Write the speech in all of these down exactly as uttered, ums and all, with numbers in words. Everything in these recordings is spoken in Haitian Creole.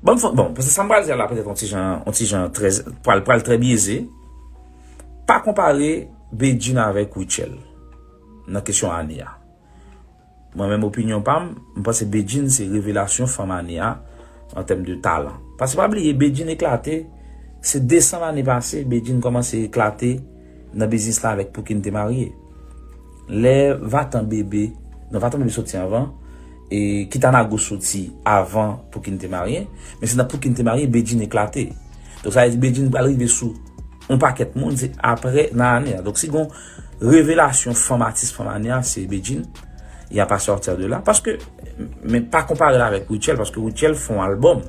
Bon, bon, paske sa m pral di la petèt yon ti jan, yon ti jan trè, pral, pral trè byeze. Pa konpare Bedjine avèk Rutshelle nan kesyon ane a. Mwen menm opinyon pa m, m panse Bedjine se revelasyon fanm ane a an tèm de talan. Paske pa bliye, Bedjine eklate, se desanm ane pase, Bedjine kòmanse eklate nan biznis la avèk Pou ki n te marye. Lè Vatan Bebe, non, Vatan Bebe soti anvan, e Kitanago soti avan Pou ki n te marye, men se nan Pou ki n te marye Bedjine eklate. Donk sa vle di Bedjine pral rive sou yon pakèt moun, se apre nan ane a. Donk si gon revelasyon fanm atis fanm ane a, se Bedjine, y a pa sortir de la. Paske, men pa konpare l avèk Rutshelle, paske Rutshelle fè yon albòm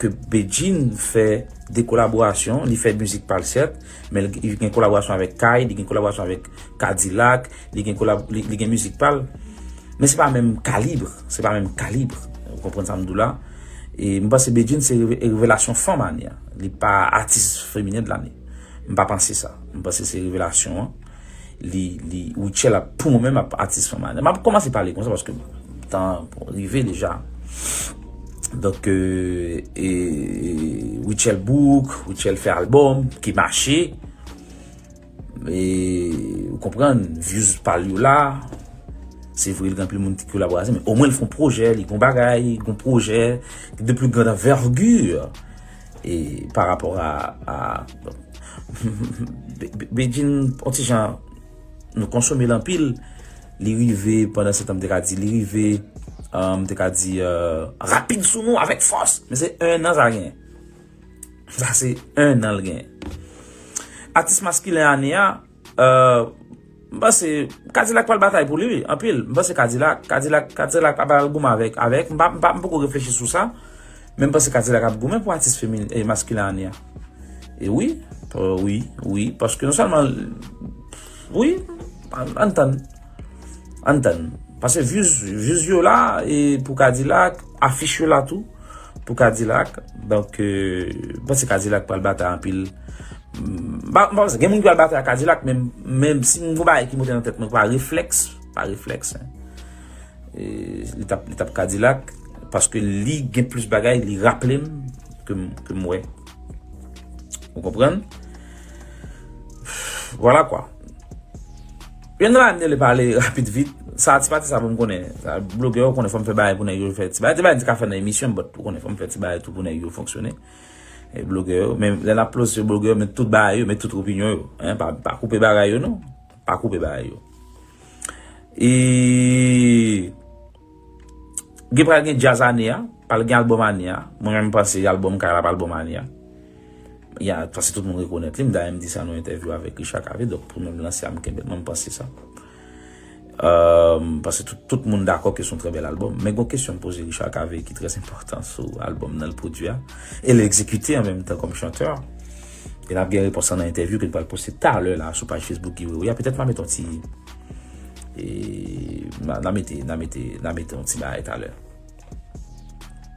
ke Bedjine fè de kolaborasyon, li fè mizik pa l sèt, men li gen kolaborasyon avèk Kay, li gen kolaborasyon avèk Kadilak, li gen kolab, li, li gen mizik pa l. Men se pa menm kalib, se pa menm kalib. Ou konprann sa m di w la? E m panse Bedjine se reve-, revelasyon fanm ane a. Li pa atis feminen de lane. M pa panse sa. M panse se revelasyon an. Li, li, Rutshelle ap, pou mwen menm, ap atis fanm ane. M ap kòmanse pale konsa paske tan rive deja. Donk, euh, e, e, Rutshelle book, Rutshelle fè albòm ki mache. E, ou konprann, views pa l yo la. Se vre, li gen anpil moun ki kolabore avè l, men omwen l fè yon pwojè, li gen yon bagay, li gen yon pwojè de plus grande envergure. E pa rapò a, a, bon. Be-, Be-, Bedjine, yon ti jan, nou konsome l anpil. Li rive, pandan se tan, m te ka di, li rive, euh, m te ka di, euh, rapid sou nou, avèk fòs. Men se en an sa genyen. Sa se en an l genyen. Atis maskilen ane a, euh, m panse Kadilak pral batay pou li, wi, anpil. M panse Kadilak, Kadilak, Kadilak pa pral goumen avèk, avèk. M pa, m pa, m poko reflechi sou sa. Men m panse Kadilak ap goumen pou atis feminen, e maskilen ane a. E wi, euh, wi, wi, paske non sèlman, wi, ann, ann tann. Ann tann. Paske views, views yo la, e pou Kadilak, afich yo la tou, pou Kadilak. Donk, euh, m panse Kadilak pral batay anpil. M pa, m pa panse, gen moun ki pral batay ak Kadilak, men, men si m gon bagay ki monte nan tèt mwen pa reflèks, pa reflèks, en. E, li t ap, li t ap Kadilak, paske li gen plis bagay, li raple m ke m, ke m wè. Ou konprann? Vwala kwa. Youn nan la, m te vle pale rapid vit. Sa, ti pati sa pou m konnen. Sa, blogè yo konnen fò m fè bagay pou nèg yo fè ti bagay. Ti bagay m te ka fè nan emisyon, but ou konnen fò m fè ti bagay tou pou nèg yo fonksyone. E blogè yo, men lè n ap plose blogè yo, men tout bagay yo, men tout opinyon yo. Hein, pa, pa koupe bagay yo, non. Pa koupe bagay yo. E gen pral gen djaz ane a, pral gen albòm ane a. Mwen menm m panse albòm Kay la ap albòm ane a. Ya, paske tout moun rekonèt li, m dayè m di sa nan entèvyou avèk Richard Cavé, donk pou mwen m lanse a m kenbe l, mwen m panse sa. Euh, paske tout, tout moun dakò ke se yon trè bèl albòm. Men gon kesyon m poze Richard Cavé ki trè enpòtan sou albòm nan l pwodui a. E l egzekite an menm tan kòm chantè. E n ap gen repons lan nan entèvyou ke n pral poste talè la sou paj Facebook Guy Wewe a. Petèt m a mete yon ti, e, n a, n a mete, n a mete, n a mete yon ti bagay talè.